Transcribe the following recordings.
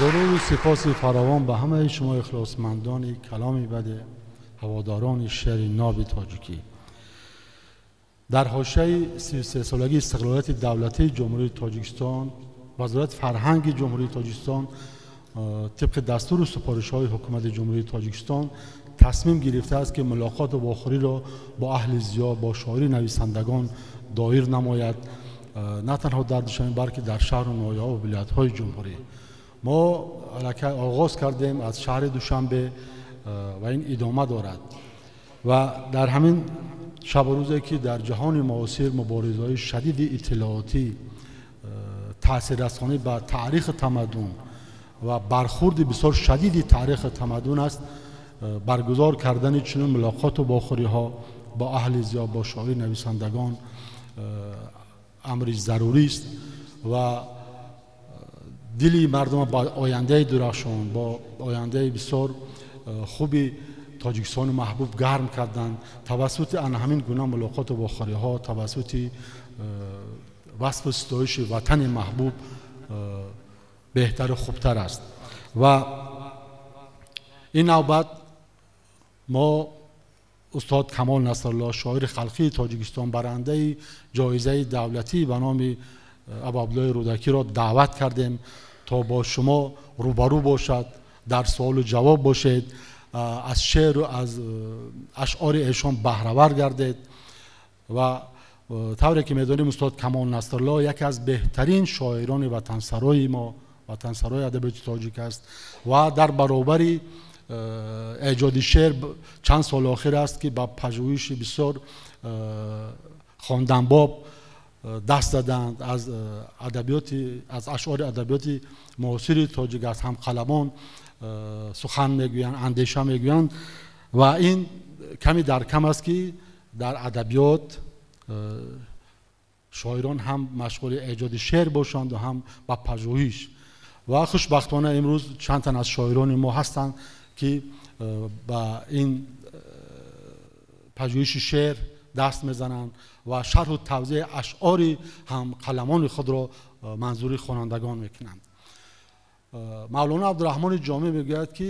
Дуруду сипоси фаровон ба ҳамаи шумо ихлосмандони каломи баде, ҳаводорони шеъри ноби тоҷикӣ. Дар ҳошияи 33-солагии истиқлолияти давлатии Ҷумҳурии Тоҷикистон, Вазорати фарҳанги Ҷумҳурии Тоҷикистон тибқи дастуру супоришҳои Ҳукумати Ҷумҳурии Тоҷикистон тасмим гирифтааст, ки мулоқоту вохӯриро бо аҳли зиё, бо шоири нависандагон доир намояд, на танҳо дар Душанбе, балки дар шаҳру ноҳияҳо ва вилоятҳои ҷумҳурӣ. Мо аллакай оғоз кардем аз шаҳри Душанбе ва ин идома дорад. Ва дар ҳамин шабу рӯзе, ки дар ҷаҳони муосир муборизаҳои шадиди иттилоотӣ, таъсиррасонӣ ба таърихи тамаддун ва бархурди бисёр шадиди таърихи тамаддун аст, баргузор кардани чунин мулоқоту вохӯриҳо бо аҳли зиё, бо шоир нависандагон амри зарурист ва дили мардум ба ояндаи дурахшон, бо ояндаи бисёр хуби Тоҷикистони маҳбуб гарм карданд тавассути ана ҳамин гуна мулоқоту вохӯриҳо, тавассути васфу ситоиши ватани маҳбуб беҳтару хубтар аст. Ва ин навбат мо устод Камол Насрулло, шоири халқии Тоҷикистон, барандаи ҷоизаи давлатӣ ба номи Абуабдуллоҳи Рӯдакиро даъват кардем то бо шумо рӯбарӯ бошад, дар суолу ҷавоб бошед, аз шеъру аз ашъори эшон баҳравар гардед. Ва тавре ки медонем, устод Камол Насрулло яке аз беҳтарин шоирони ватансарои мо, ватансарои адабиёти тоҷик аст ва дар баробари эҷоди шеър чанд соли охир аст, ки ба пажӯҳиши бисёр хонданбоб даст заданд, аз адабиёти, аз ашъори адабиёти муосири тоҷик, аз ҳамқаламон сухан мегӯянд, андеша мегӯянд. Ва ин ками дар кам аст, ки дар адабиёт шоирон ҳам машғули эҷоди шеър бошанд ва ҳам ба пажӯҳиш. Ва хушбахтона имрӯз чанд тан аз шоирони мо ҳастанд, ки ба ин пажӯҳиши шеър даст мезананд ва шарҳу тавзеҳи ашъори ҳамқаламони худро манзури хонандагон мекунанд. Мавлоно Абдураҳмони Ҷомӣ мегӯяд, ки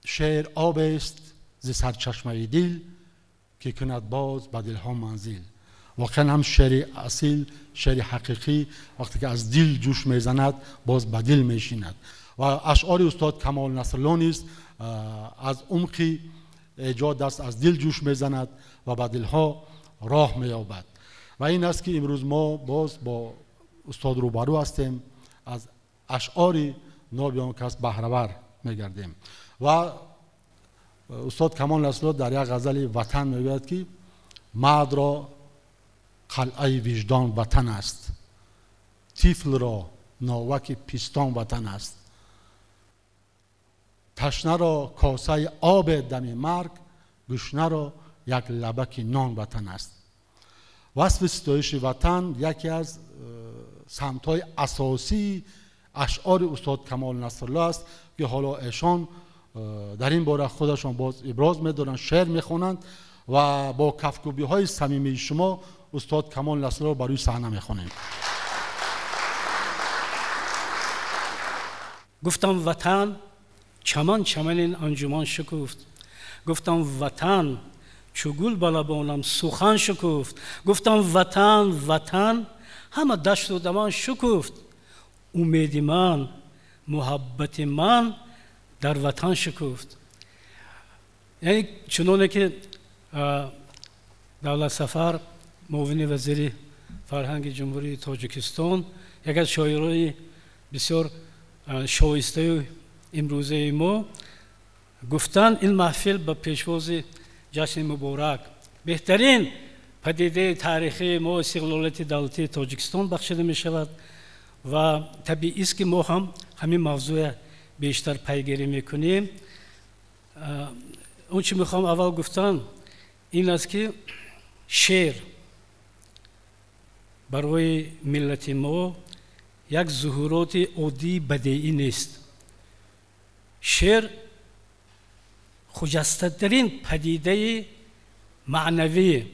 шеър обест зи сарчашмаи дил, ки кунад боз ба дилҳо манзил. Воқеан ҳам шеъри асил, шеъри ҳақиқӣ вақте ки аз дил ҷӯш мезанад, боз ба дил мешинад. Ва ашъори устод Камол Насрулло низ аз умқи эҷод аст, аз дил ҷӯш мезанад ва ба дилҳо роҳ меёбад. Ва ин аст, ки имрӯз мо боз бо устод рӯбарӯ ҳастем, аз ашъори ноби он кас баҳравар мегардем. Ва устод Камол Насрулло дар як ғазали ватан мегӯяд, ки мардро қалъаи виҷдон ватан аст, тифлро новаки пистон ватан аст, ташнаро косаи оби дами марг, гушнаро як лабаки нон ватан аст. Васфи ситоиши ватан яке аз самтҳои асосии ашъори устод Камол Насрулло аст, ки ҳоло эшон дар ин бора худашон боз иброз медоранд, шеър мехонанд ва бо кафкӯбиҳои самимии шумо устод Камол Насрулло бар рӯи саҳна мехонем. Гуфтам ватан чаман чаманин анҷуман шукуфт, гуфтам ватан чу гул ба лабонам сухан шукуфт, гуфтам ватан ватан ҳама дашту даман шукуфт, умеди ман муҳаббати ман дар ватан шукуфт. Яъне чуноне ки Давлат Сафар, муовини вазири фарҳанги Ҷумҳурии Тоҷикистон, яке аз шоирони бисёр шоистаю имрӯзаи мо гуфтанд, ин маҳфил ба пешвози ҷашни муборак, беҳтарин падидаи таърихии мо истиқлолияти давлатии Тоҷикистон бахшида мешавад ва табиист, ки мо ҳам ҳамин мавзӯя бештар пайгирӣ мекунем. Он чи мехоҳам аввал гуфтан ин аст, ки шеър барои миллати мо як зуҳуроти оддии бадеӣ нест. Шеър хуҷастатарин падидаи маънавӣ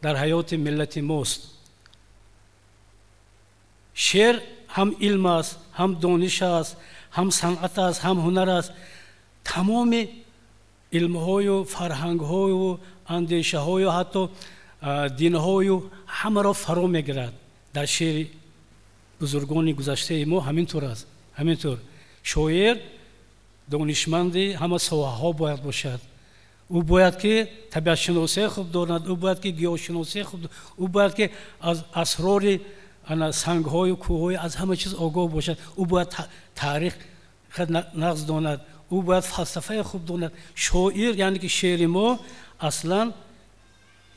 дар ҳаёти миллати мост. Шеър ҳам илм аст, ҳам дониш аст, Ҳам санъат аст, ҳам ҳунар аст. Тамоми илмҳою фарҳангҳою андешаҳою ҳатто динҳою ҳамаро фаро мегирад. Дар шеъри бузургони гузаштаи мо ҳамин тур аст. Ҳамин тур шоир донишманди ҳама соҳаҳо бояд бошад. Ӯ бояд ки табиатшиносии хуб донад, ӯ бояд ки гиёҳшиносии хуб, ӯ бояд ки аз асрори сангҳою кӯҳҳои аз ҳама чиз огоҳ бошад, ӯ бояд таърих нағз донад, ӯ бояд фалсафаи хуб донад. Шоир, яъне ки шеъри мо аслан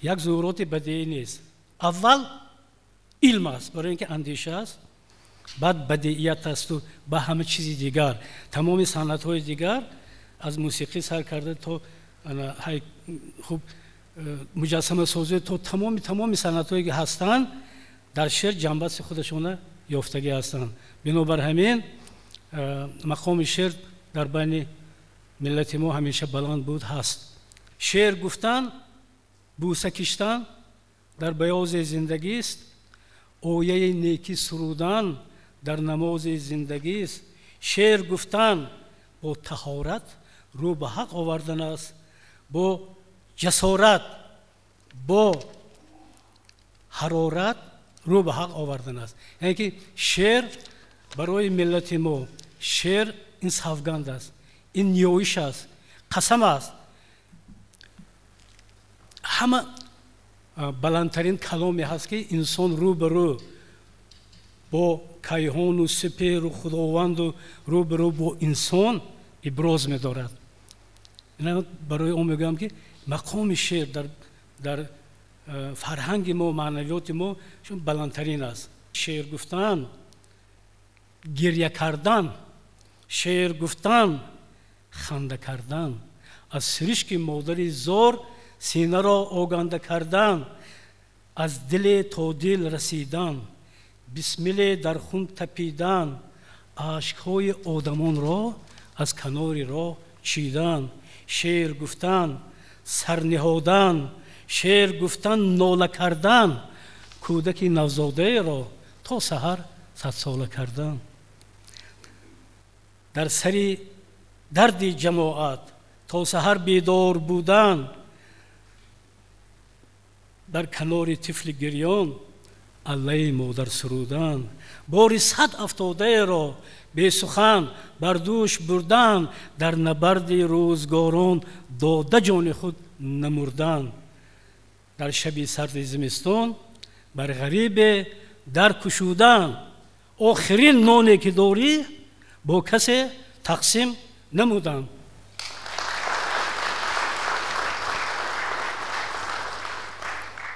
як зуҳуроти бадеӣ нест. Аввал илм аст, барои ин ки андеша аст, баъд бадеият асту ба ҳама чизи дигар, тамоми санъатҳои дигар аз мусиқӣ сар карда то хуб муҷассамасозӣ то тамоми санъатҳое ки ҳастанд дар шеър ҷанбаси худашона ёфтагӣ ҳастанд. Бинобар ҳамин мақоми шеър дар байни миллати мо ҳамеша баланд буд, ҳаст. Шеър гуфтан, бӯса киштан дар баёзи зиндагист, ояи некӣ сурудан дар намози зиндагист. Шеър гуфтан бо таҳорат рӯ ба ҳақ овардан аст, бо ҷасорат, бо ҳарорат рӯ ба ҳақ овардан аст. Яъне ки шеър барои миллати мо, шеър ин савганд аст, ин ниёиш аст, қасам аст. Ҳама баландтарин каломе ҳаст ки инсон рӯ ба рӯ бо кайҳону сиперу худованду рӯ ба рӯ бо инсон иброз медорад. Барои он мегӯям ки мақоми шеър дар фарҳанги мо, маънавиёти мо чун баландтарин аст. Шеър гуфтан гиря кардан, шеър гуфтан ханда кардан, аз сиришки модари зор синаро оганда кардан, аз диле то дил расидан, бисмиле дар хун тапидан, ашкҳои одамонро аз канори роҳ чидан, шеър гуфтан сарниҳодан, шеър гуфтан нола кардан, кӯдаки навзодаеро то саҳар садсола кардан. Дар сари дарди ҷамоат то саҳар бедор будан, дар канори тифли гирён аллаи модар сурудан, бори сад афтодаеро бесухан бар дӯш бурдан, дар набарди рӯзгорон дода ҷони худ намурдан, дар шаби сарди зимистон бар ғарибе дар кушудан, охирин ноне ки дорӣ бо касе тақсим намудан.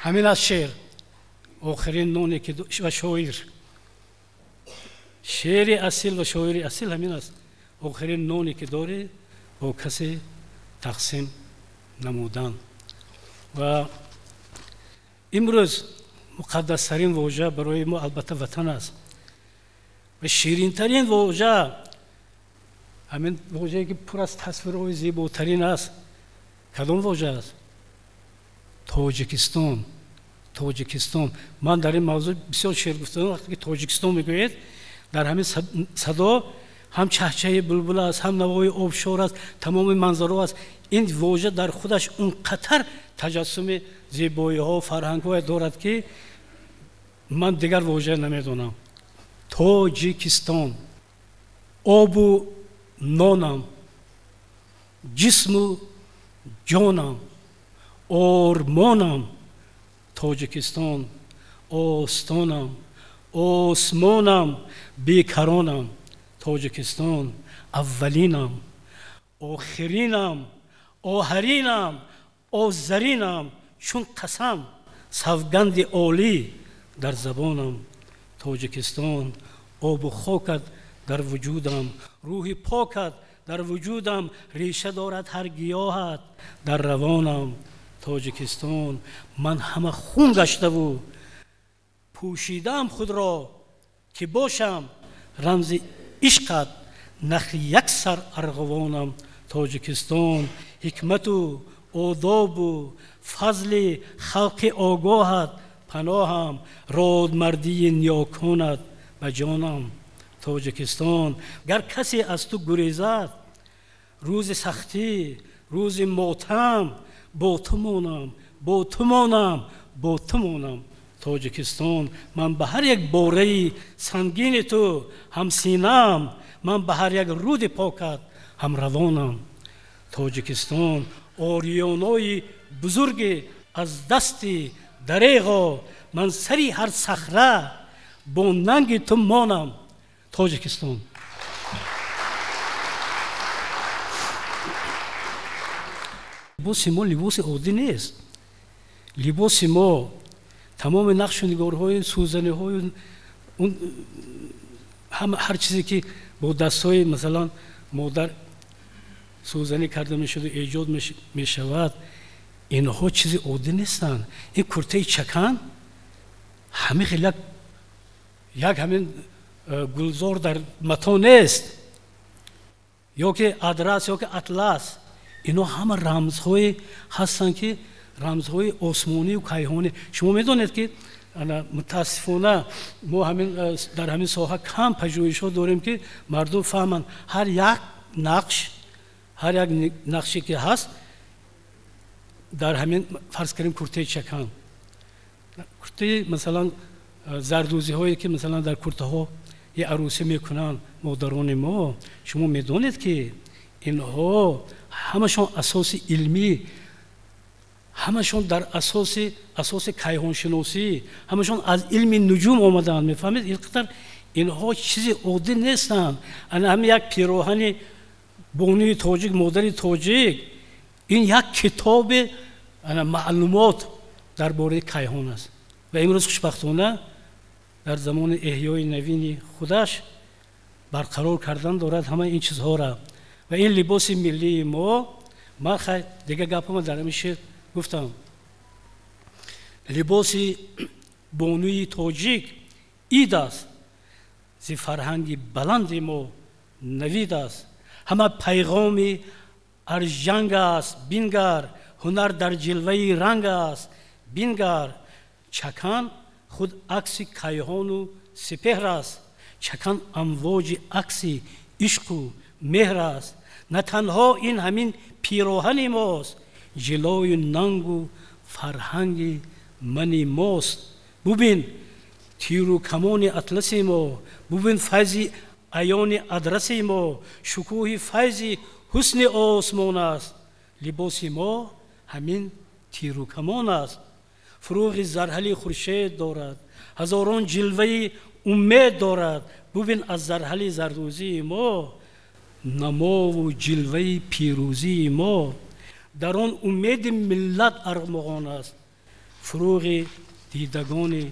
Ҳамин аст шеър, охирин ноне ки ва шоир. Шеъри асил ва шоири асил ҳамин аст, охирин ноне ки дорӣ бо касе тақсим намудан. Ва имрӯз муқаддастарин вожа барои мо албатта ватан аст ва ширинтарин вожа ҳамин вожае ки пур аз тасвирҳои зеботарин аст. Кадом вожа аст? Тоҷикистон. Тоҷикистон. Ман дар ин мавзӯъ бисёр шеър гуфтам. Вақте ки Тоҷикистон мегӯед, дар ҳамин садо ҳам чаҳчаҳи булбул аст, ҳам навои обшор аст, тамоми манзаро аст. Ин вожа дар худаш он қатар таҷассуми зебоиҳо, фарҳангҳое дорад ки ман дигар вожа намедонам. Тоҷикистон. Обу нонам, ҷисму ҷонам, ормонам Тоҷикистон, остонам, осмонам, бекаронам Тоҷикистон, аввалинам, охиринам, оҳаринам, озаринам, чун қасам савганди олӣ дар забонам Тоҷикистон, обу хокат дар вуҷудам, рӯҳи покат дар вуҷудам, реша дорад ҳар гиёҳат дар равонам Тоҷикистон. Ман ҳама хун гаштаву пӯшидаам худро ки бошам рамзи ишқат, нахли як сар арғувонам Тоҷикистон. Ҳикмату одобу фазли халқи огоҳат паноҳам, родмардии ниёконат ба ҷонам Тоҷикистон. Гар касе аз ту гурезад, рӯзи сахтӣ, рӯзи мотам, бо ту монам, бо ту монам, бо ту монам, Тоҷикистон. Ман ба ҳар як бораи сангини ту ҳамсинам, ман ба ҳар як руди покат ҳамравонам, Тоҷикистон. Ориёнои бузурге аз дасти дареғо, ман сари ҳар сахра бо нанги ту монам, Тоҷикистон. Либоси мо либоси оддӣ нест. Либоси мо тамоми нақшу нигорҳои сӯзаниҳои ҳар чизе ки бо дастҳои масалан модар сӯзанӣ карда мешуду эҷод мешавад, инҳо чизи оддӣ нестанд. Ин куртаи чакан ҳамин хел як ҳамин гулзор дар мато нест, ё ки адрас, ё ки атлас. Инҳо ҳама рамзҳое ҳастанд, ки рамзҳои осмонию кайҳонӣ. Шумо медонед, ки мутаассифона мо дар ҳамин соҳа кам пажӯҳишҳо дорем, ки мардум фаҳманд ҳар як нақш, ҳар як нақше ки ҳаст дар ҳамин, фарз кардем, куртаи чакан, куртаи масалан зардӯзиҳое ки масалан дар куртаҳо арӯсӣ мекунанд модарони мо. Шумо медонед, ки инҳо ҳамашон асоси илмӣ, ҳамашон дар асоси кайҳоншиносӣ, ҳамашон аз илми нуҷум омадаанд. Мефаҳмед, ин қадар инҳо чизи оддӣ нестанд. Ана ҳамин як пироҳани бонуи тоҷик, модари тоҷик, ин як китоби ана маълумот дар бораи кайҳон аст. Ва имрӯз хушбахтона дар замони эҳёи навини худаш барқарор кардан дорад ҳамаи ин чизҳоро. Ва ин либоси миллии мо, ман хай дига гапама дар ҳамин шеър гуфтам, либоси бонуи тоҷик ид аст, зи фарҳанги баланди мо навид аст. Ҳама пайғоми арҷанг аст, бингар, ҳунар дар ҷилваи ранг аст, бингар. Чакан худ акси кайҳону сипеҳр аст, чакан амвоҷи акси ишқу меҳр аст. На танҳо ин ҳамин пироҳани мост, ҷилою нангу фарҳанги мани мост. Бубин тиру камони атласи мо, бубин файзи аёни адраси мо, шукӯҳи файзи ҳусни осмон аст. Либоси мо ҳамин тиру камон аст. Фурӯғи зарҳали хуршед дорад, ҳазорон ҷилваи умед дорад. Бубин аз зарҳали зардӯзии мо, намову ҷилваи пирӯзии мо. Дар он умеди миллат армуғон аст, фурӯғи дидагони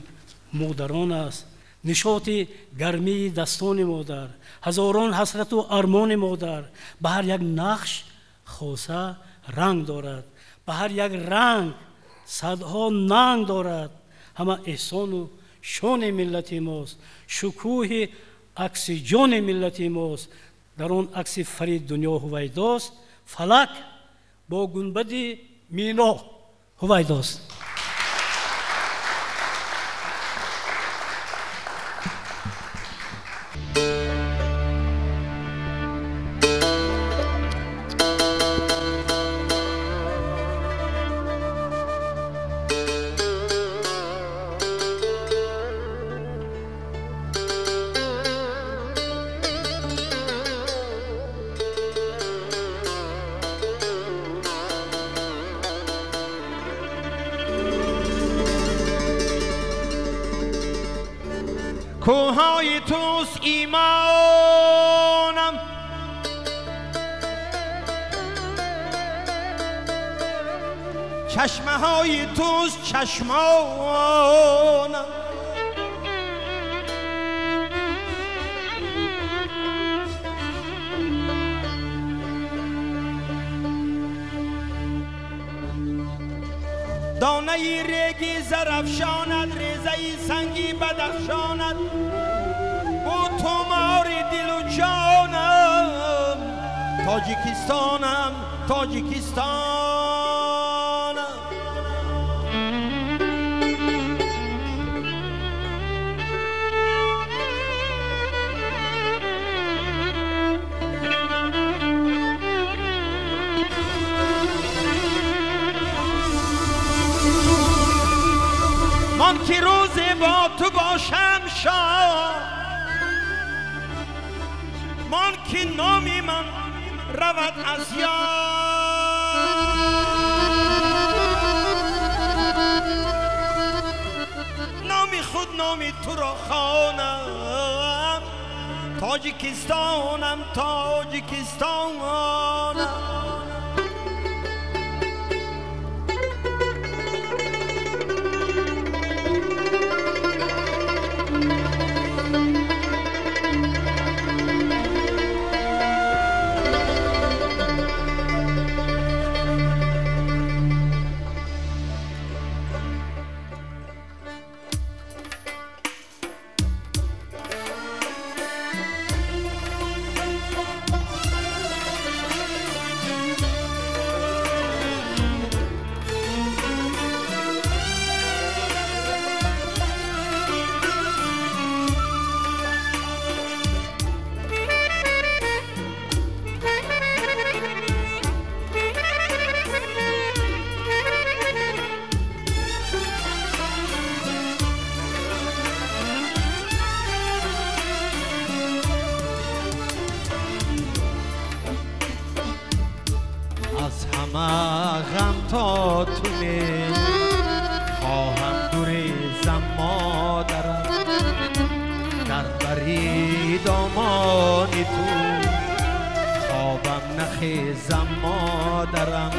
модарон аст. Нишоти гармии дастони модар, ҳазорон ҳасрату армони модар. Ба ҳар як нақш хоса ранг дорад, ба ҳар як ранг садҳо нанг дорад. Ҳама эҳсону шони миллати мост, шукӯҳи акси ҷони миллати мост. Дар он акси фарид дунё ҳувайдост, фалак бо гунбади мино ҳувайдост. کوههای توست ایمانم، چشمه های توست چشمانم، دانه ریگی زرفشاند، ریزه سنگی بدخشاند، بو تومار دل و جانم، تاجیکستانم تاجیکستانم. من که روز با تو باشم شاد، من که نامی من رود از یاد. نامی خود نامی تو را خوانم، تاجیکستانم تاجیکستانم. غم تا تو می خواهم گریزم مادرم، در بری دامان تو خوابم نخیزم مادرم.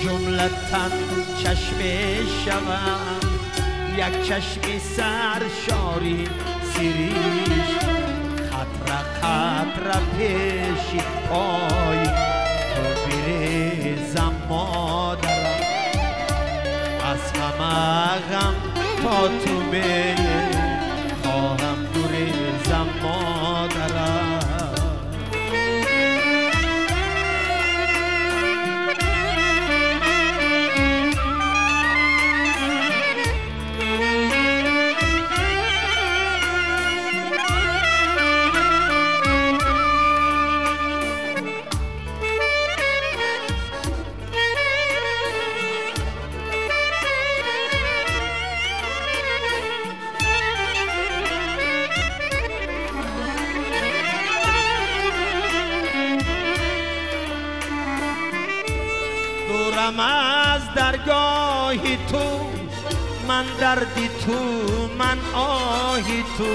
جملتن چشم شوم، یک چشم سرشاری سیریش، قطره قطره پیش پای تو بریزم مادرم. از همه غم تا تو می خواهم گریزم مادرم. دورم از درگاه تو، من دردی تو، من آهی تو.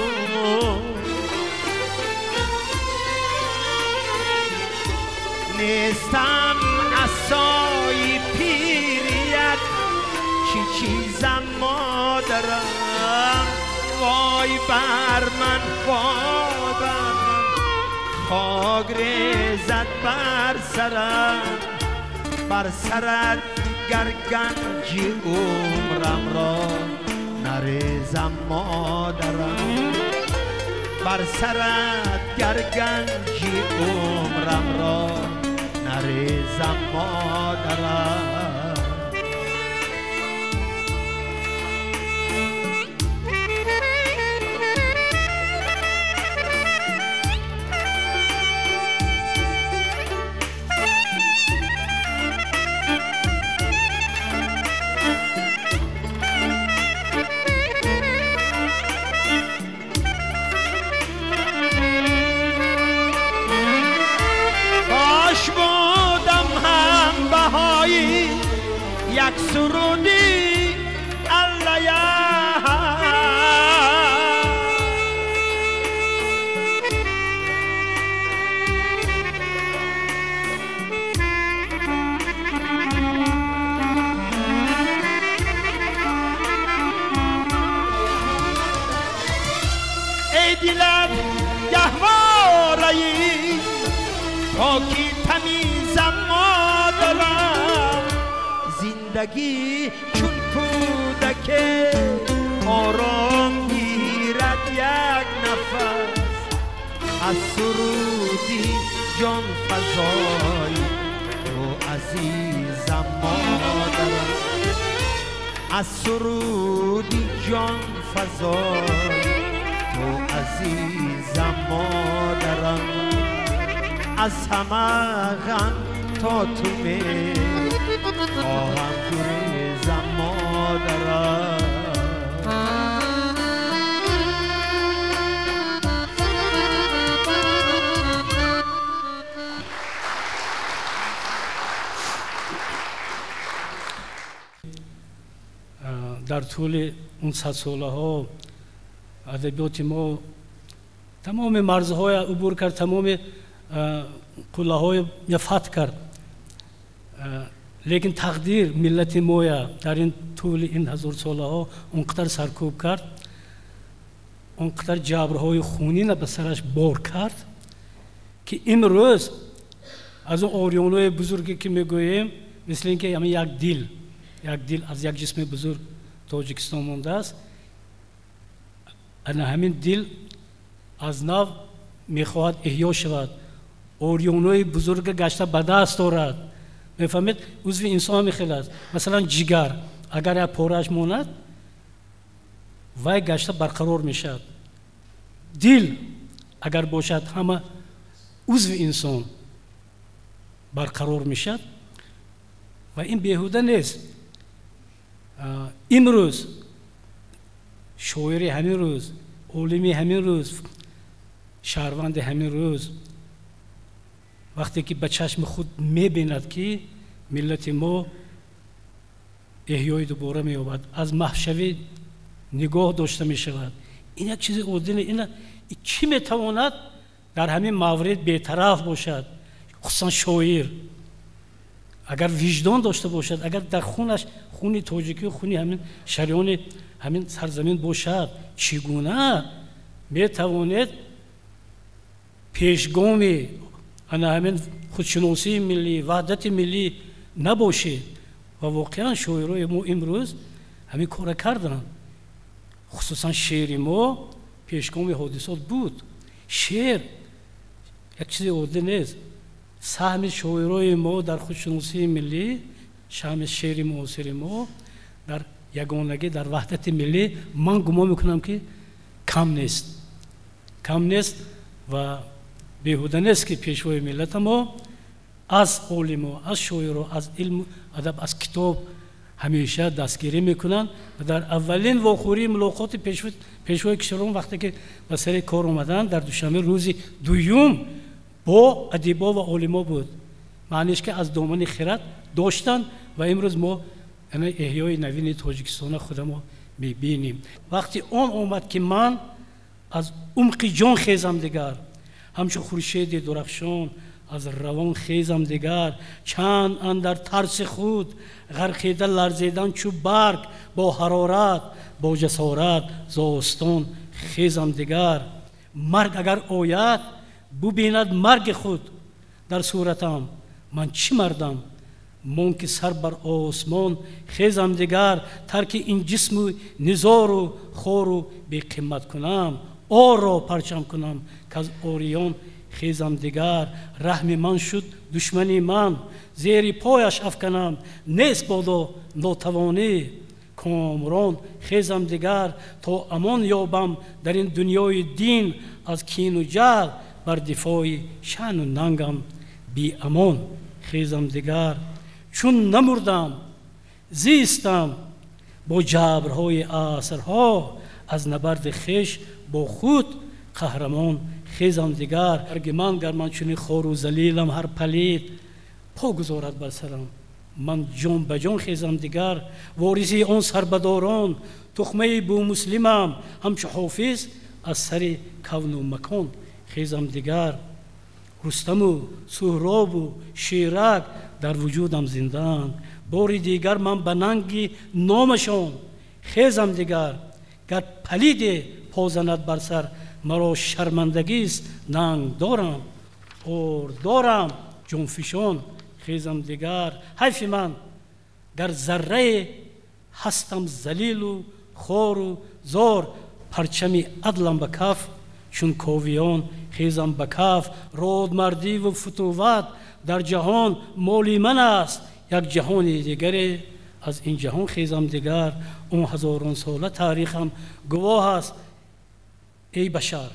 نیستم عصای پیریت، چی چیزم مادرم. وای بر من، وای بر من، خاک ریزد بر سرم. بر سرت گر گنجی عمرم را نریزم مادرم. بر سرت گر گنجی عمرم را نریزم مادرم. بودم هم بهایی یک سرودی علیه، ای دلت گهواره‌ای پاکی تمیزم مادرم. زندگی چون کودک آرام گیرد یک نفس، از سرودی جان فزای تو عزیزم مادرم. از سرودی جان فزای تو عزیزم مادرم. از همه غم تا تو می خواهم گریزم مادرم. Дар тӯли он садсолаҳо адабиёти мо тамоми марзҳоя убур кард, тамоми қуллаҳоя фатҳ кард, лекин тақдир миллати моя дар ин тӯли ин ҳазорсолаҳо он қадар саркӯб кард, он қадар ҷабрҳои хунина ба сараш бор кард, ки имрӯз аз он орёнҳои бузурге ки мегӯем, мисли ин ки ҳамин як дил аз як ҷисми бузург Тоҷикистон мондааст. Ана ҳамин дил аз нав мехоҳад эҳё шавад, орёнҳои бузурга гашта ба даст дорад. Мефаҳмед, узви инсон ҳамин хел аст. Масалан, ҷигар агар як порааш монад, вай гашта барқарор мешавад. Дил агар бошад, ҳама узви инсон барқарор мешавад. Ва ин беҳуда нест. Имрӯз шоири ҳамин рӯз, олими ҳамин рӯз, шаҳрванди ҳамин рӯз вақте ки ба чашми худ мебинад, ки миллати мо эҳёи дубора меёбад, аз маҳвшавӣ нигоҳ дошта мешавад, ин як чизи оддӣ. Ина чӣ метавонад дар ҳамин маврид бетараф бошад? Хусусан шоир агар виҷдон дошта бошад, агар дар хунаш хуни тоҷикӣ, хуни ҳамин шариёни ҳамин сарзамин бошад, чӣ гуна метавонед пешгоми ана ҳамин худшиносии миллӣ, ваҳдати миллӣ набошед? Ва воқеан шоирои мо имрӯз ҳамин кора карданд. Хусусан шеъри мо пешгоми ҳодисот буд. Шеър як чизи оддӣ нест. Саҳми шоирои мо дар худшиносии миллӣ, саҳми шеъри муосири мо дар ягонагӣ, дар ваҳдати миллӣ, ман гумон мекунам, ки кам нест, кам нест. Ва беҳуда нест, ки пешвои миллата мо аз олимо, аз шоиро, аз илму адаб, аз китоб ҳамеша дастгирӣ мекунанд. Ва дар аввалин вохӯрии мулоқоти пешвои кишварон, вақте ки ба сари кор омаданд дар Душанбе, рӯзи дуюм бо адибо ва олимо буд. Маъниш ки аз домани хират доштанд. Ва имрӯз мо эҳёи навини Тоҷикистона худамо мебинем. Вақти он омад, ки ман аз умқи ҷон хезам дигар, ҳамчун хуршеди дурахшон аз равон хезам дигар. Чанд андар тарси худ ғарқида ларзидан чу барг, бо ҳарорат, бо ҷасорат зостон хезам дигар. Марг агар ояд, бубинад марги худ дар суратам, ман чӣ мардам мон, ки сар бар осмон хезам дигар. Тарки ин ҷисму низору хору беқимат кунам, орро парчам кунам, к-аз ориён хезам дигар. Раҳми ман шуд душмани ман, зери пояш афканам, нест бодо нотавонӣ, комрон хезам дигар. То амон ёбам дар ин дунёи дин аз кину ҷаҳл, бар дифои шаъну нангам беамон хезам дигар. Чун намурдам, зистам бо ҷабрҳои асрҳо, аз набарди хеш бо худ қаҳрамон хезам дигар. Марги ман, гар ман чунин хору залилам, ҳар палид по гузорад бар сарам, ман ҷон ба ҷон хезам дигар. Вориси он сарбадорон, тухмаи бумуслимам, ҳамчу ҳофиз аз сари кавну макон хезам дигар. Рустаму Суҳробу Шерак дар вуҷудам зиндаанд, бори дигар ман ба нанги номашон хезам дигар. Гар палиде позанад бар сар, маро шармандагист, нанг дорам, ор дорам, ҷонфишон хезам дигар. Ҳайфи ман, гар заррае ҳастам залилу хору зор, парчами адлам ба каф, чун ковиён хезам ба каф. Родмардиву футуват дар ҷаҳон моли ман аст, як ҷаҳони дигаре аз ин ҷаҳон хезам дигар. Он ҳазоронсола таърихам гувоҳ аст, эй башар,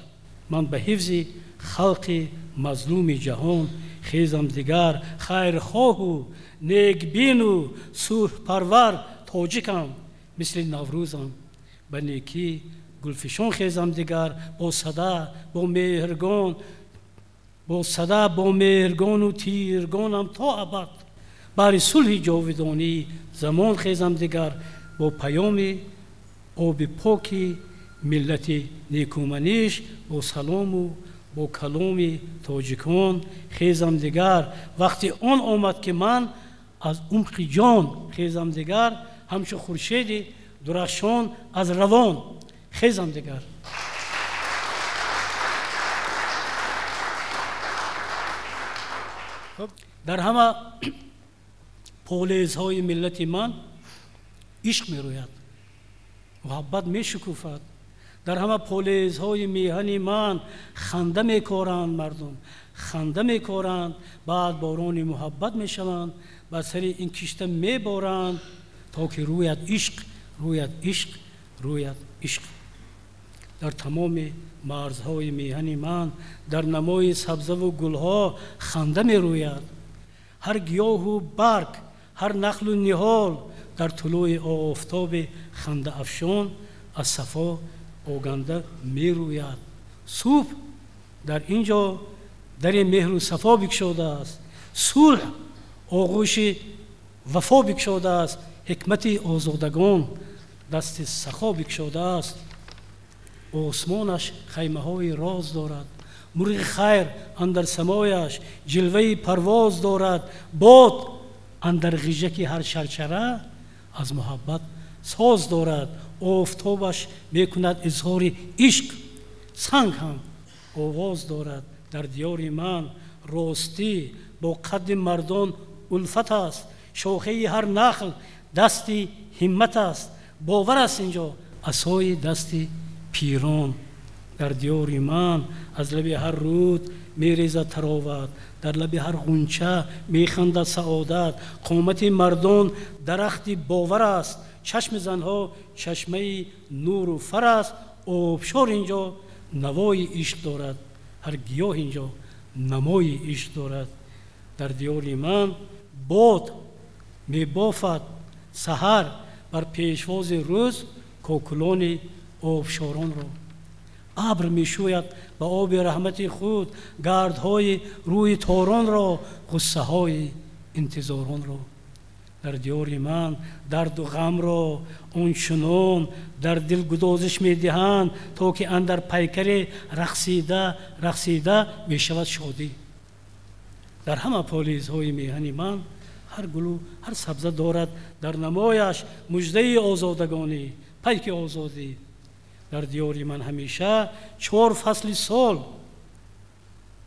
ман ба ҳифзи халқи мазлуми ҷаҳон хезам дигар. Хайрхоҳу некбину сулҳпарвар тоҷикам, мисли Наврӯзам ба некӣ гулфишон хезам дигар. Бо сада, бо меҳргон, бо сада, бо меҳргону тиргонам то абад баҳри сулҳи ҷовидонӣ замон хезам дигар. Бо паёми оби поки миллати некуманиш, бо салому бо каломи тоҷикон хезам дигар. Вақти он омад, ки ман аз умқи ҷон хезам дигар, ҳамчун хуршеди дурахшон аз равон хезам дигар. Дар ҳама полезҳои миллати ман ишқ мерӯяд, муҳаббат мешукуфад. Дар ҳама полезҳои меҳани ман ханда мекоранд, мардум ханда мекоранд, баъд борони муҳаббат мешаванд, бар сари ин кишта меборанд, то ки рӯяд ишқ, рӯяд ишқ, рӯяд ишқ. Дар тамоми марзҳои меҳани ман дар намои сабзаву гулҳо ханда мерӯяд. Ҳар гиёҳу барг, ҳар нахлу ниҳол дар тулӯи офтоби хандаафшон аз сафо оганда мерӯяд. Субҳ дар ин ҷо дари меҳру сафо бикшодааст, сулҳ оғӯши вафо бикшодааст, ҳикмати озодагон дасти сахо бикшодааст. Осмонаш хаймаҳои роз дорад, мурғи хайр андар самояш ҷилваи парвоз дорад, бод андар ғижаки ҳар шаршара аз муҳаббат соз дорад, офтобаш мекунад изҳори ишқ, санг ҳам овоз дорад. Дар диёри ман ростӣ бо қадди мардон улфат аст, шохаи ҳар нахл дасти ҳиммат аст, бовар аст инҷо асои дасти пирон. Дар диёри ман аз лаби ҳар руд мерезад тароват, дар лаби ҳар ғунча механдад саодат. Қомати мардон дарахти бовар аст, чашми занҳо чашмаи нуру фар аст. Обшор инҷо навои ишқ дорад, ҳар гиёҳ инҷо намои ишқ дорад. Дар диёри ман бод мебофад саҳар бар пешвози рӯз кокулони обшоронро, абр мешӯяд ба оби раҳмати худ гардҳои рӯи торонро, ғуссаҳои интизоронро. Дар диёри ман дарду ғамро ончунон дар дил гудозиш медиҳанд, то ки андар пайкаре рақсида рақсида мешавад шодӣ. Дар ҳама полизҳои меҳани ман ҳар гулу ҳар сабза дорад дар намояш муждаи озодагонӣ, пайки озодӣ. Дар диёри ман ҳамеша чор фасли сол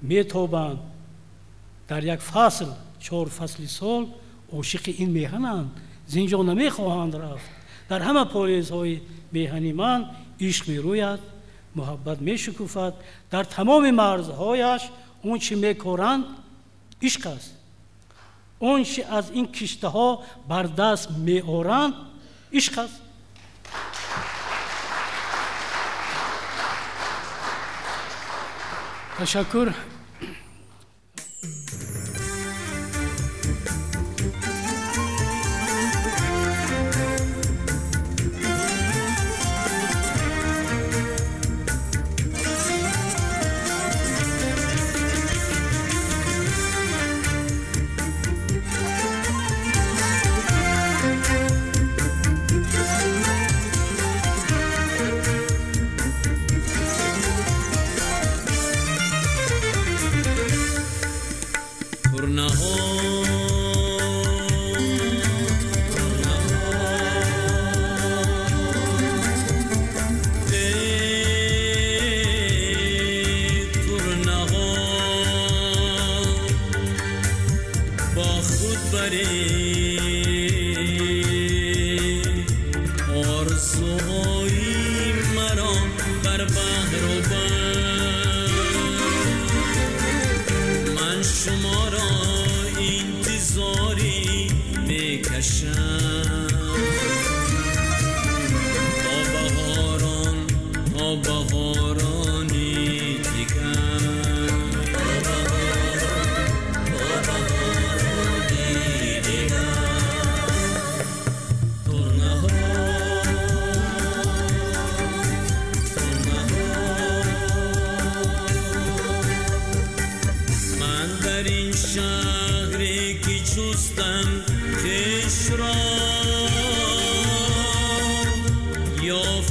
метобанд, дар як фасл чор фасли сол ошиқи ин меҳананд, зинҷо намехоҳанд рафт. Дар ҳама полезҳои меҳани ман ишқ мерӯяд, муҳаббат мешукуфад, дар тамоми марзҳояш он чи мекоранд ишқ аст, он чи аз ин киштаҳо бар даст меоранд ишқ аст. Ташаккур. Turnaho.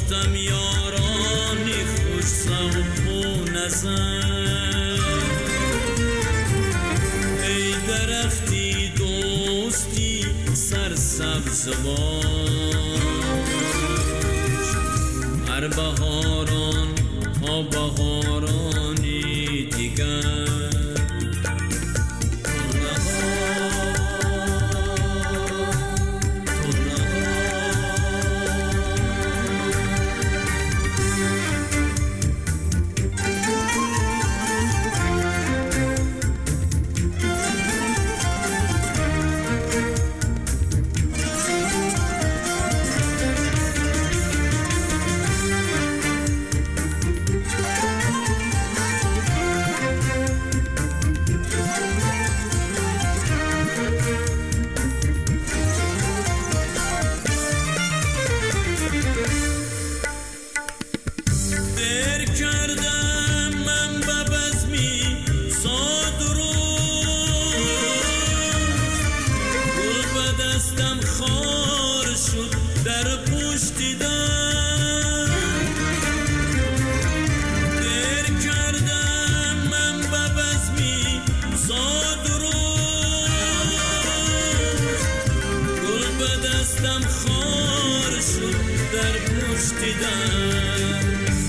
یافتم یارانی خوش ذوق و نظر. ای درختی دوستی سرسبز باش، هر بهاران تا بهارانی دیگر.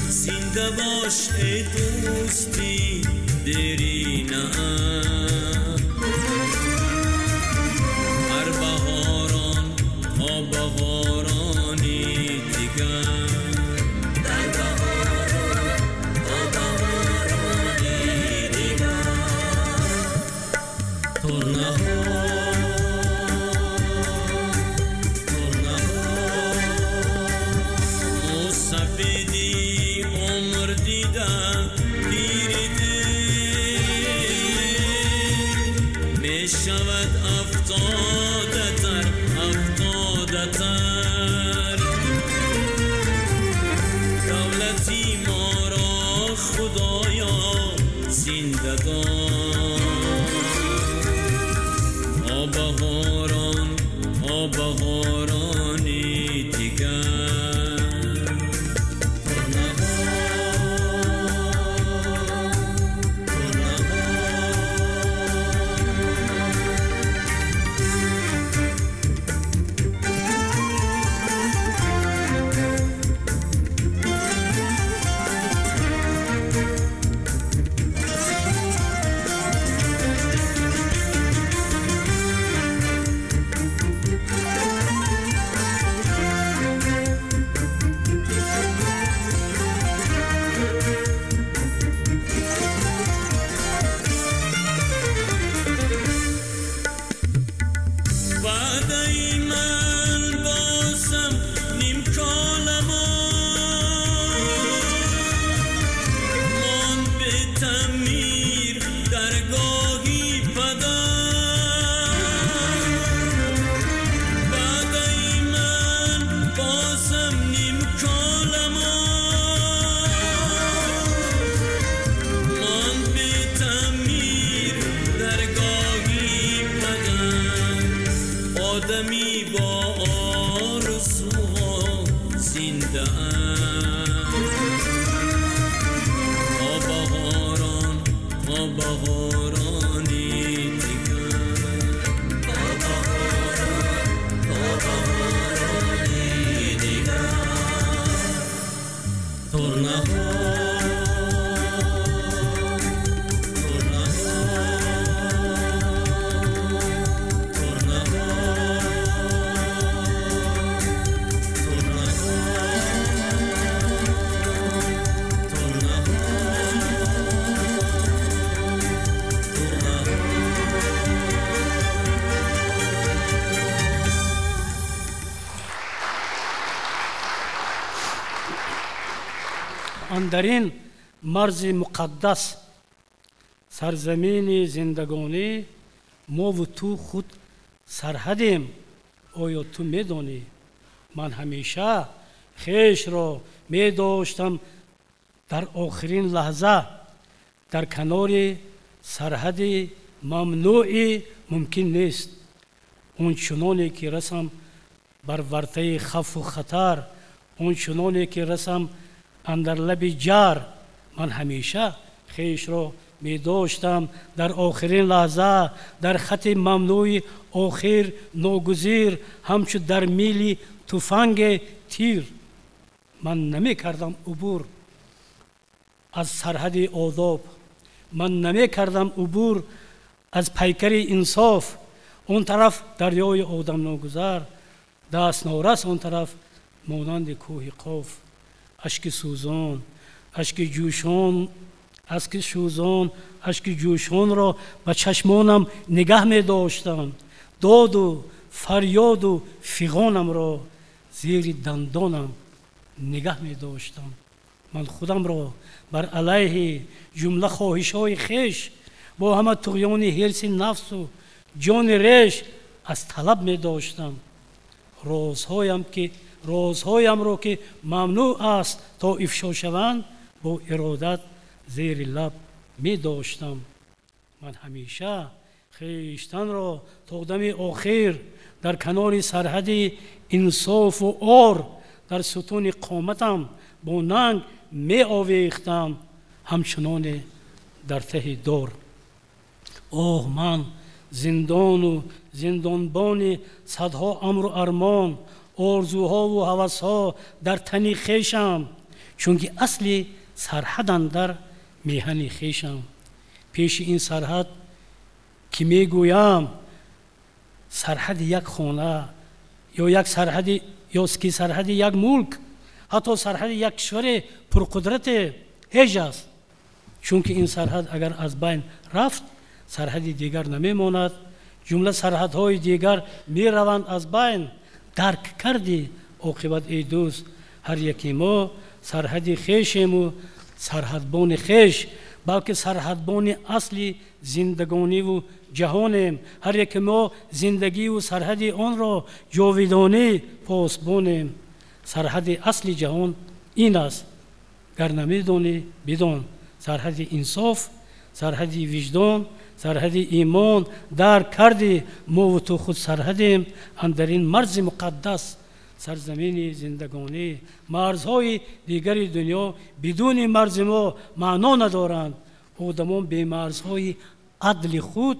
زنده باش ای دوستی دیرینه، هر بهاران تا بهارانی دیگر. در بهاران تا بهارانی دیگر. ترنه سفیدی عمر دیدم پیریده، می شود افتاده تر افتاده تر. دولتی ما را خدایا زنده دار، تا بهاران تا بهارانی دیگر. آدمی با آرزوها زنده تا بهاران تا بهارانی دیگر. تا بهاران تا بهارانی دیگر. ترنه андарин марзи муқаддас сарзамини зиндагонӣ мову ту худ сарҳадем, оё ту медонӣ? Ман ҳамеша хешро медоштам дар охирин лаҳза дар канори сарҳади мамнӯи мумкин нест. Он чуноне ки расам бар вартаи хавфу хатар, Он чуноне ки расам андар лаби ҷар, ман ҳамеша хешро медоштам дар охирин лаҳза, дар хати мамнӯи охир ногузир, ҳамчу дар мили туфанге тир. Ман намекардам убур аз сарҳади одоб, ман намекардам убур аз пайкари инсоф. Он тараф дарёи одамногузар, даст норас он тараф монанди кӯҳи Қоф. Ашки сӯзон, ашки ҷӯшон, ашки сӯзон, ашки ҷӯшонро ба чашмонам нигаҳ медоштам. Доду фарёду фиғонамро зери дандонам нигаҳ медоштам. Ман худамро бар алайҳи ҷумла хоҳишҳои хеш бо ҳама туғёни ҳирси нафсу ҷони реш аз талаб медоштам. Розҳоямро ки мамнӯъ аст то ифшо шаванд, бо иродат зери лаб медоштам. Ман ҳамеша хештанро то дами охир дар канори сарҳади инсофу ор дар сутуни қоматам бо нанг меовехтам, ҳамчуноне дар таҳи дор. Оҳ, ман зиндону зиндонбони садҳо амру армон, орзуҳову ҳавасҳо дар тани хешам, чунки асли сарҳад андар меҳани хешам. Пеши ин сарҳад ки мегӯям сарҳади як хона ё як сарҳади ё ки сарҳади як мулк, ҳатто сарҳади як кишвари пурқудрате ҳеҷ аст. Чунки ин сарҳад агар аз байн рафт, сарҳади дигар намемонад, ҷумла сарҳадҳои дигар мераванд аз байн. Дарк кардӣ оқибат эй дӯст, ҳар яки мо сарҳади хешему сарҳадбони хеш, балки сарҳадбони асли зиндагониву ҷаҳонем. Ҳар яки мо зиндагиву сарҳади онро ҷовидонӣ посбонем. Сарҳади асли ҷаҳон ин аст, гар намедонӣ бидон. Сарҳади инсоф, сарҳади виҷдон, сарҳади имон. Дарк кардӣ мову ту худ сарҳадем андар ин марзи муқаддас, сарзамини зиндагонӣ. Марзҳои дигари дунё бидуни марзи мо маъно надоранд. Одамон бемарзҳои адли худ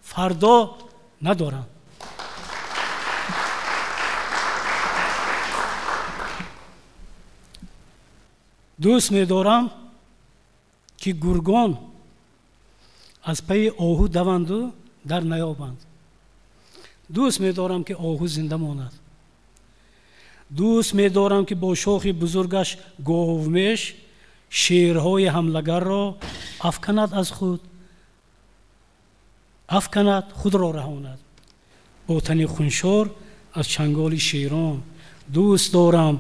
фардо надоранд. Дӯст медорам ки гургон аз пайи оҳу даванду дар наёбанд. Дӯст медорам ки оҳу зинда монад. Дӯст медорам ки бо шохи бузургаш говмеш шерҳои ҳамлагарро афканад аз худ, афканад, худро раҳонад бо тани хуншор аз чанголи шерон. Дӯст дорам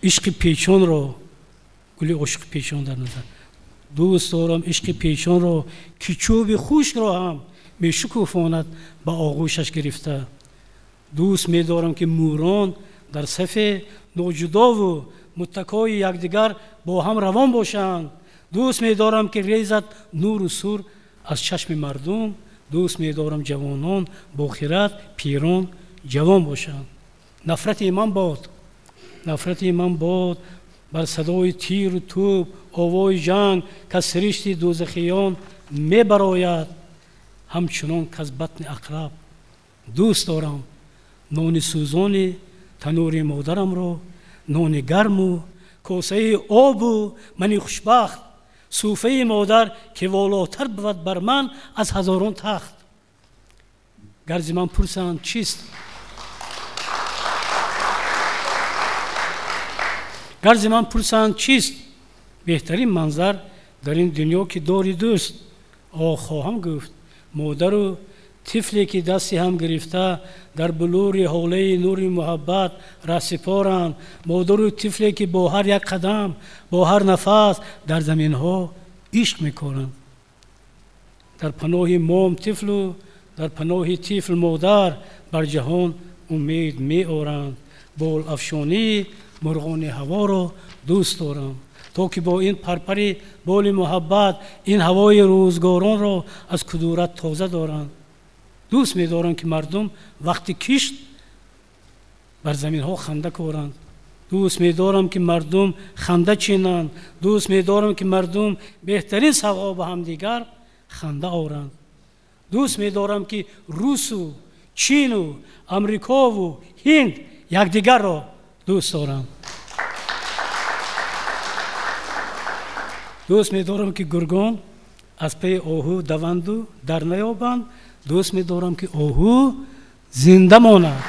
ишқи печонро, гули ошиқи печон дар назар. Дӯст дорам ишқи печонро ки чӯби хушкро ҳам мешукуфонад ба оғӯшаш гирифта. Дӯст медорам ки мӯрон дар сафе ноҷудову муттакои якдигар бо ҳам равон бошанд. Дӯст медорам ки резад нуру сур аз чашми мардум. Дӯст медорам ҷавонон бо хират, пирон ҷавон бошанд. Нафрати ман бод, нафрати ман бод бар садои тиру тӯб, овои ҷанг, ки аз сиришти дӯзахиён мебарояд, ҳамчунон ки аз батни ақраб. Дӯст дорам нони сӯзони танури модарамро, нони гарму косаи обу мани хушбахт, суфаи модар ки волотар бувад бар ман аз ҳазорон тахт. Гарзи ман пурсанд чист? Гарзи ман пурсанд чист? Беҳтарин манзар дар ин дунё ки дори дӯст. Оҳ, хоҳам гуфт модару тифле ки дасти ҳам гирифта дар булури ҳолаи нури муҳаббат раҳсипоранд. Модару тифле ки бо ҳар як қадам, бо ҳар нафас дар заминҳо ишқ мекоранд. Дар паноҳи мом тифлу дар паноҳи тифл модар бар ҷаҳон умед меоранд. Болафшонии мурғони ҳаворо дӯст дорам, то ки бо ин парпари боли муҳаббат ин ҳавои рӯзгоронро аз кудурат тоза доранд. Дӯст медорам ки мардум вақти кишт бар заминҳо ханда коранд. Дӯст медорам, ки мардум ханда чинанд. Дӯст медорам, ки мардум беҳтарин савғо ба ҳамдигар ханда оранд. Дӯст медорам, ки русу чину амрикову ҳинд якдигарро дӯст доранд. Дӯст медорам, ки гургон аз паи оҳу даванду дар наёбанд. Дӯст медорам, ки оҳу зинда монад.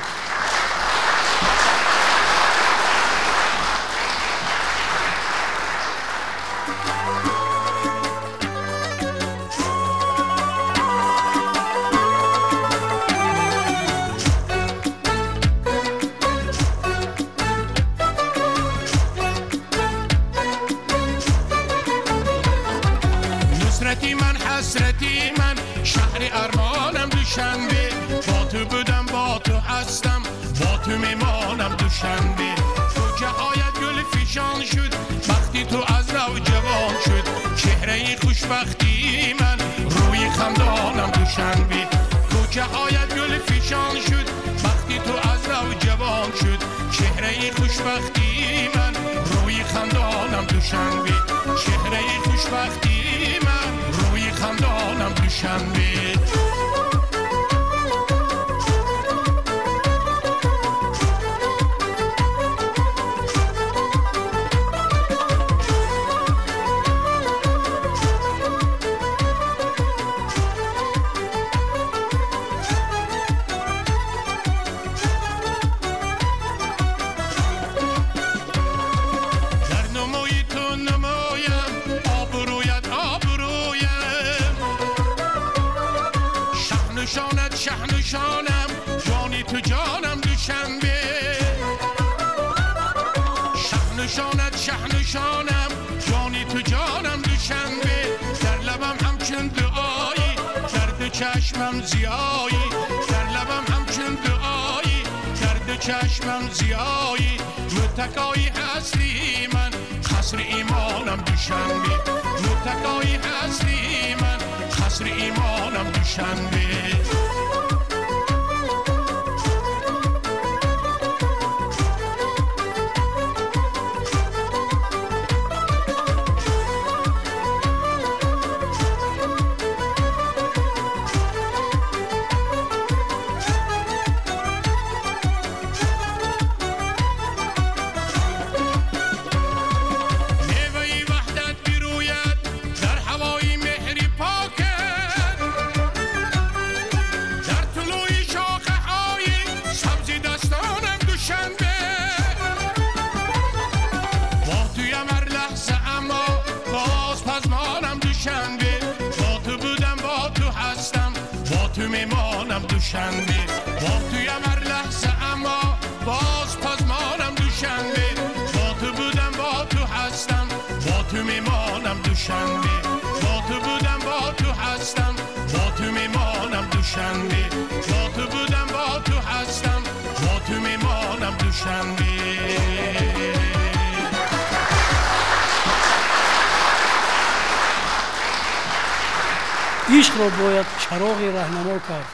Ишқро бояд чароғи раҳнамо кард.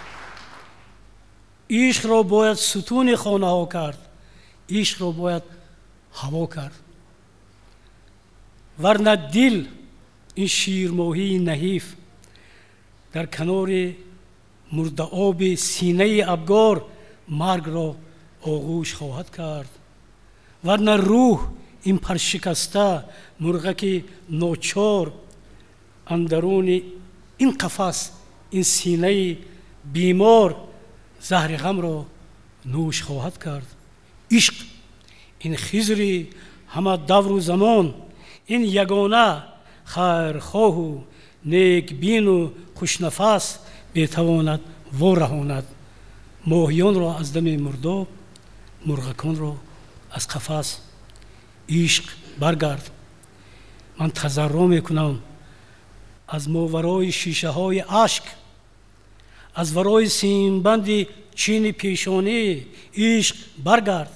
Ишқро бояд сутуни хонаҳо кард. Ишқро бояд ҳаво кард. Варна дил ин ширмоҳии наҳиф дар канори мурдаоби синаи абгор маргро оғӯш хоҳад кард. Варна рӯҳ ин паршикаста мурғаки ночор андаруни ин қафас ин синаи бемор заҳри ғамро нӯш хоҳад кард. Ишқ ин хизри ҳама давру замон, ин ягона хайрхоҳу некбину хушнафас метавонад вораҳонад моҳиёнро аз дами мурдоб, мурғаконро аз қафас. Ишқ баргард. Ман тазарруъ мекунам аз моварои шишаҳои ашк, аз варои симбанди чини пешонӣ. Ишқ баргард.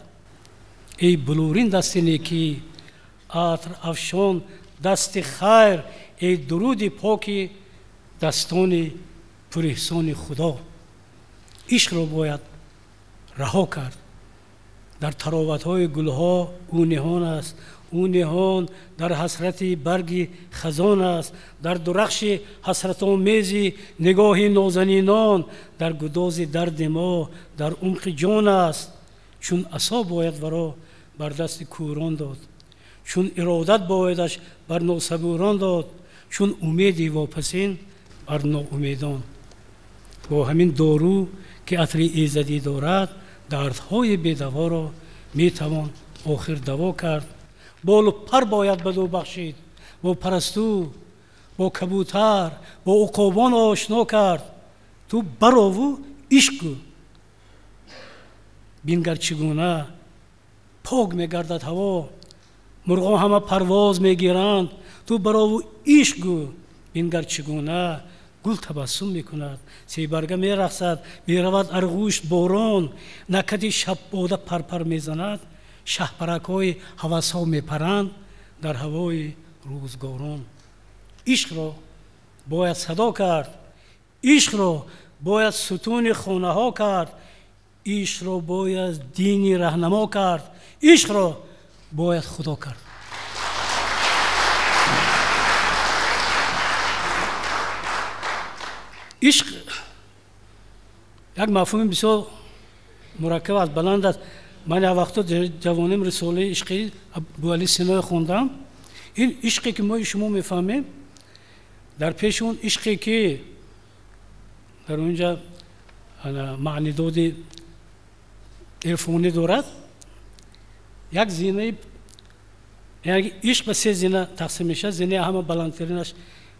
Эй булурин дасти некӣ, атр афшон дасти хайр, эй дуруди поки дастони пурэҳсони Худо. Ишқро бояд раҳо кард. Дар тароватҳои гулҳо ӯ ниҳон аст, ӯ ниҳон дар ҳасрати барги хазон аст, дар дурахши ҳасратомези нигоҳи нозанинон, дар гудози дарди мо дар умқи ҷон аст. Чун асо бояд варо бар дасти кӯрон дод, чун иродат боядаш бар носабурон дод, чун умеди вопасин бар ноумедон. Бо ҳамин дору ки атри иззадӣ дорад, дардҳои бедаворо метавон охир даво кард. Болу пар бояд ба ду бахшид, бо парасту, бо кабутар, бо уқобон ошно кард. Ту барову ишқ гӯ, бингар чӣ гуна пок мегардад ҳаво, мурғон ҳама парвоз мегиранд. Ту барову ишқ гӯ, бингар чӣ гуна гул табассум мекунад, себарга мерақсад, меравад арғушт борон, накати шаббода парпар мезанад, шаҳпаракҳои ҳавасҳо мепаранд дар ҳавои рӯзгорон. Ишқро бояд садо кард, ишқро бояд сутуни хонаҳо кард, ишқро бояд дини раҳнамо кард, ишқро бояд худо кард. Ишқ як мафҳуми бисёр мураккаб аст, баланд аст. Ман як вақто ҷавоним рисолаи ишқи Абуали Синое хондам. Ин ишқе ки мо шумо мефаҳмем, дар пеши он ишқе ки дар онҷа маънидоди ирфонӣ дорад, як зинаи, яъне ишқ ба се зина тақсим мешавад. Зинаи ҳама баландтаринаш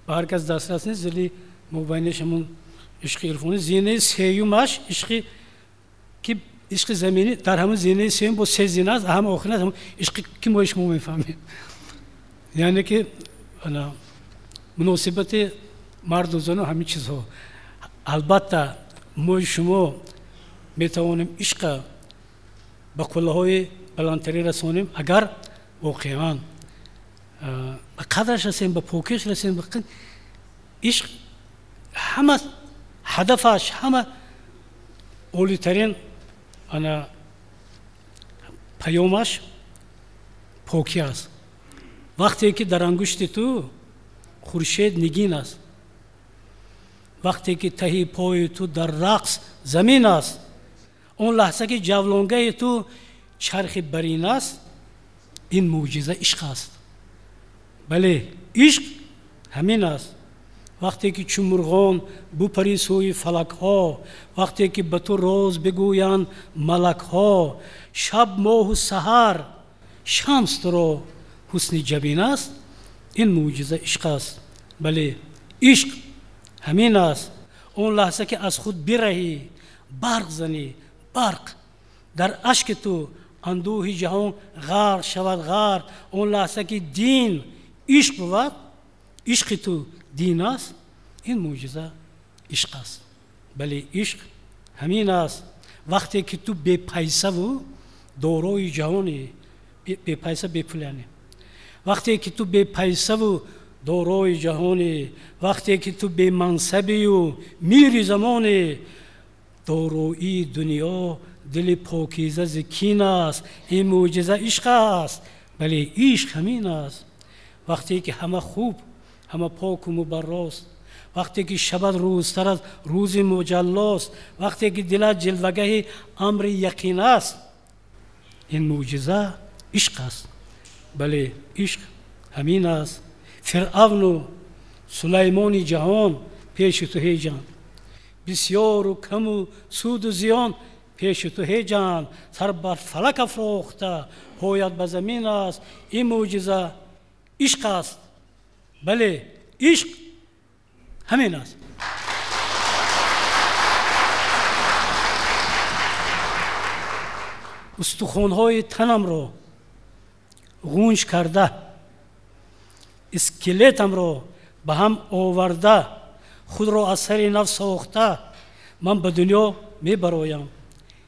ба ҳар кас дастрас нест, зили мобайнаш ҳамон ишқи ирфонӣ. Зинаи сеюмаш ишқи ки ишқи заминӣ, дар ҳамон зинаи сеюм бо се зина аст, ҳама охир аст ҳамон ишқи ки мо шумо мефаҳмем, яъне ки муносибати марду зану ҳамин чизҳо. Албатта мо шумо метавонем ишқа ба қуллаҳои баландтарин расонем, агар воқеан ба қадраш расем, ба покиш расем. Ишқ ҳама ҳадафаш, ҳама олитарин ана паёмаш покӣ аст. Вақте ки дар ангушти ту хуршед нигин аст, вақте ки таҳи пои ту дар рақс замин аст, он лаҳза ки ҷавлонгаи ту чархи барин аст, ин мӯъҷиза ишқ аст. Бале, ишқ ҳамин аст. Вақте ки чун мурғон бупари сӯи фалакҳо, вақте ки ба ту роз бигӯянд малакҳо, шаб моҳу саҳар шамс туро ҳусни ҷабин аст, ин мӯъҷиза ишқ аст. Бале, ишқ ҳамин аст. Он лаҳза ки аз худ бираҳӣ, барқ занӣ, барқ дар ашки ту андӯҳи ҷаҳон ғарқ шавад ғарқ. Он лаҳза ки дин ишқ бувад, ишқи ту дин аст, ин мӯъҷиза ишқ аст. Бале, ишқ ҳамин аст. Вақте ки ту бепайсаву дорои ҷаҳонӣ, бепайса бепул яъне, вақте ки ту бепайсаву дорои ҷаҳонӣ, вақте ки ту бемансабию мири замонӣ, дороии дунё дили покиза зи кин аст, ин мӯъҷиза ишқ аст. Бале, ишқ ҳамин аст. Вақте ки ҳама хуб, ҳама поку мубаррост, вақте ки шабат рӯзтар аз рӯзи муҷаллост, вақте ки дилат ҷилвагаҳи амри яқин аст, ин мӯъҷиза ишқ аст. Бале, ишқ ҳамин аст. Фиръавну Сулаймони ҷаҳон пеши ту ҳеҷанд, бисёру каму суду зиён пеши ту ҳеҷанд, сар бар фалак афрохта поят ба замин аст, ин мӯъҷиза ишқ аст. Бале, ишқ ҳамин аст. Устухонҳои танамро ғунҷ карда, скелетамро ба ҳам оварда, худро аз сари нав сохта, ман ба дунё мебароям.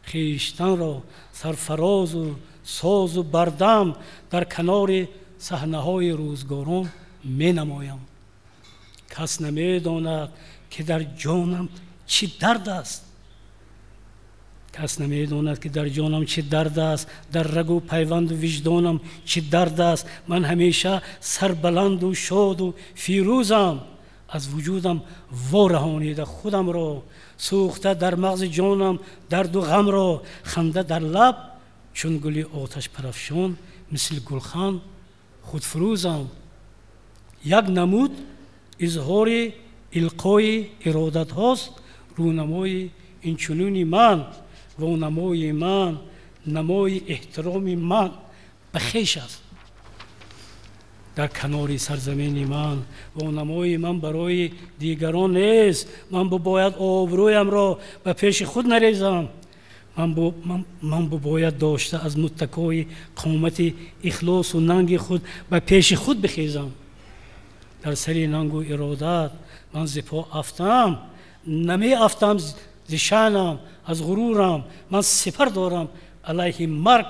Хештанро сарфарозу созу бардам дар канори саҳнаҳои рӯзгорон менамоям. Кас намедонад ки дар ҷонам чӣ дард аст. Кас намедонад ки дар ҷонам чӣ дард аст, дар рагу пайванду виҷдонам чӣ дард аст. Ман ҳамеша сарбаланду шоду фирӯзам, аз вуҷудам вораҳонида худамро, сӯхта дар мағзи ҷонам дарду ғамро, ханда дар лаб чун гули оташпарафшон, мисли гулхан худфурӯзам. Як намуд изҳори илқои иродатҳост рӯнамои инчунуни ман, вонамои ман, намои эҳтироми ман ба хеш аст. Дар канори сарзамини ман, вонамои ман барои дигарон нест. Ман бояд обрӯямро ба пеши худ нарезам. Ман бояд дошта аз муттакои қомати ихлосу нанги худ ба пеши худ бихезам. Дар сари нангу иродат ман зи по афтам, намеафтам зи шаънам, аз ғурурам. Ман сипар дорам алайҳи марг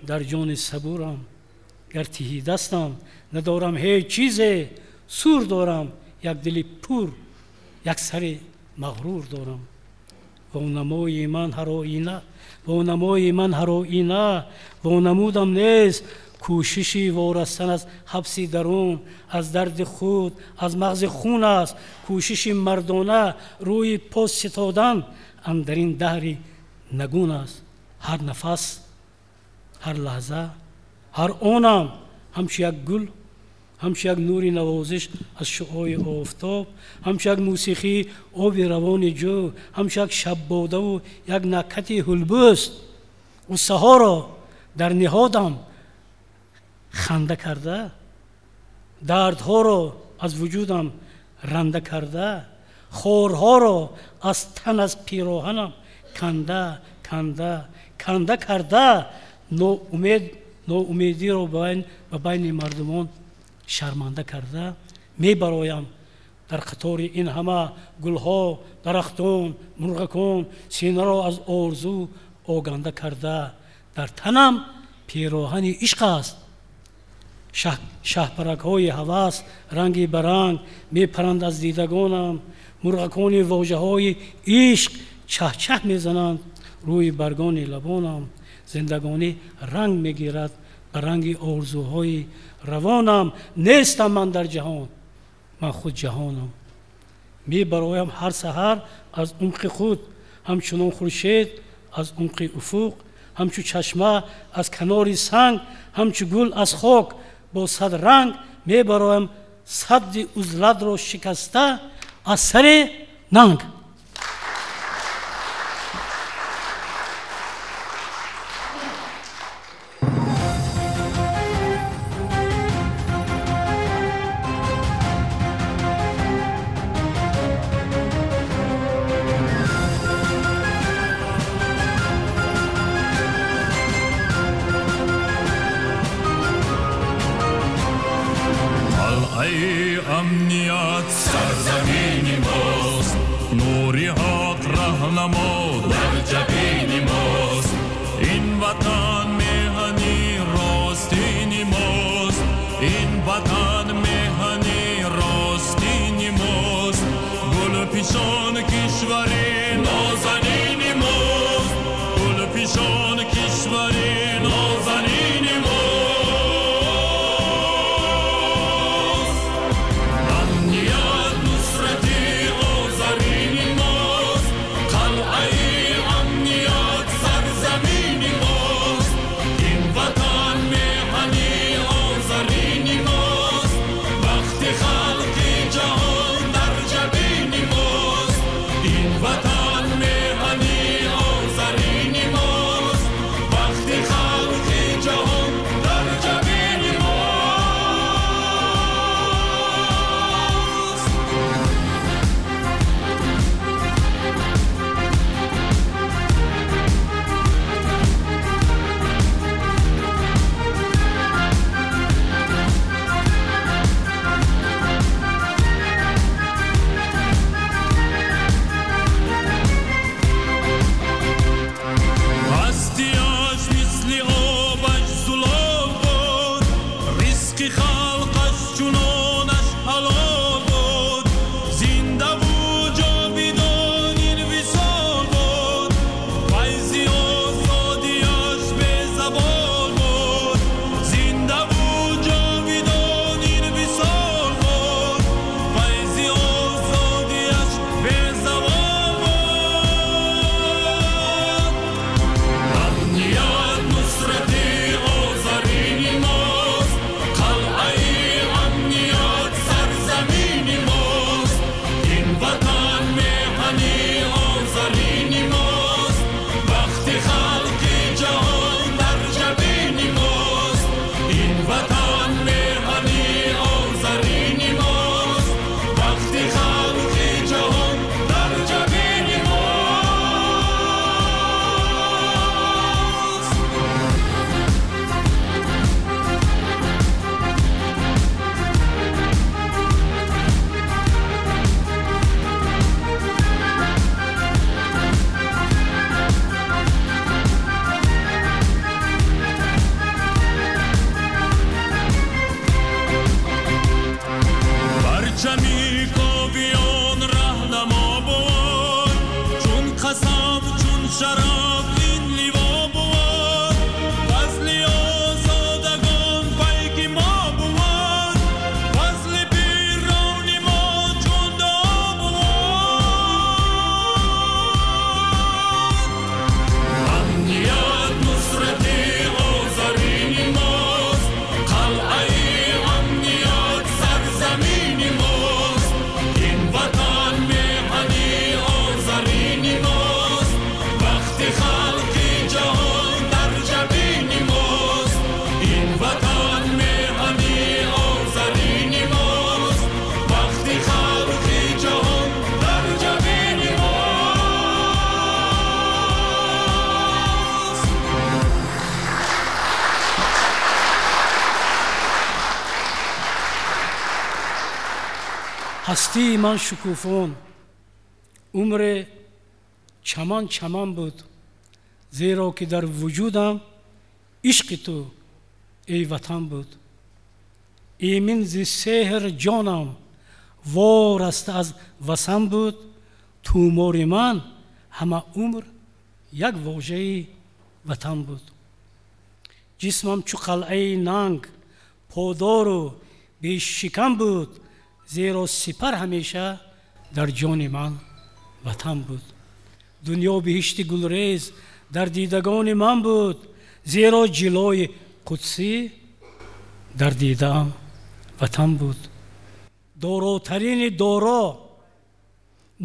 дар ҷони сабурам. Гар тиҳидастам надорам ҳеҷ чизе, сур дорам як дили пур, як сари мағрур дорам. Вонамои ман ҳар оина, вонамои ман ҳар оина, вонамудам нест кӯшиши ворастан аз ҳабси дарун, аз дарди худ, аз мағзи хун аст. Кӯшиши мардона рӯи по ситодан андар ин даҳри нагун аст. Ҳар нафас, ҳар лаҳза, ҳар онам ҳамчу як гул, ҳамчу як нури навозиш аз шуои офтоб, ҳамчу як мусиқии оби равони ҷӯ, ҳамчу як шаббодаву як накати ҳулбӯст. Ғуссаҳоро дар ниҳодам ханда карда, дардҳоро аз вуҷудам ранда карда, хорҳоро аз тан аз пироҳанам канда канда канда карда, ноумедиро ба байни мардумон шарманда карда мебароям. Дар қатори ин ҳама гулҳо, дарахтон, мурғакон, синаро аз орзу оганда карда. Дар танам пироҳани ишқ аст, шаҳпаракҳои ҳавас ранги ба ранг мепаранд аз дидагонам, мурғакони вожаҳои ишқ чаҳчаҳ мезананд рӯи баргони лабонам. Зиндагонӣ ранг мегирад ба ранги орзуҳои равонам. Нестам ман дар ҷаҳон, ман худ ҷаҳонам. Мебароям ҳар саҳар аз умқи худ, ҳамчунон хуршед аз умқи уфуқ, ҳамчу чашма аз канори санг, ҳамчу гул аз хок бо сад ранг. Мебароям садди узлатро шикаста аз сари нанг. Амният сарзамини мост, нури ҳақ раҳнамо дар ҷабини мост. Ин ватан меҳани ростини мост, ин ватан меҳани ростини мост. Гулпишон кишвари нозанини мост, гулпишон кишвари нозанини мост. Ҳастии ман шукуфон, умре чаман чаман буд, зеро ки дар вуҷудам ишқи ту, эй ватан, буд. Эмин зи сеҳр ҷонам вораста аз васан буд, тумори ман ҳама умр як вожаи ватан буд. Ҷисмам чу қалъаи нанг подору бешикан буд, зеро сипар ҳамеша дар ҷони ман ватан буд. Дунё биҳишти гулрез дар дидагони ман буд, зеро ҷилои қудсӣ дар дидаам ватан буд. Доротарини доро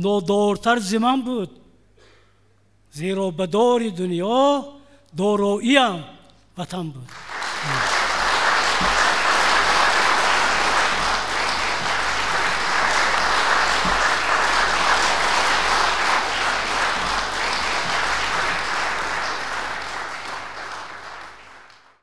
нодортар зи ман буд, зеро ба дори дунё дороиям ватан буд.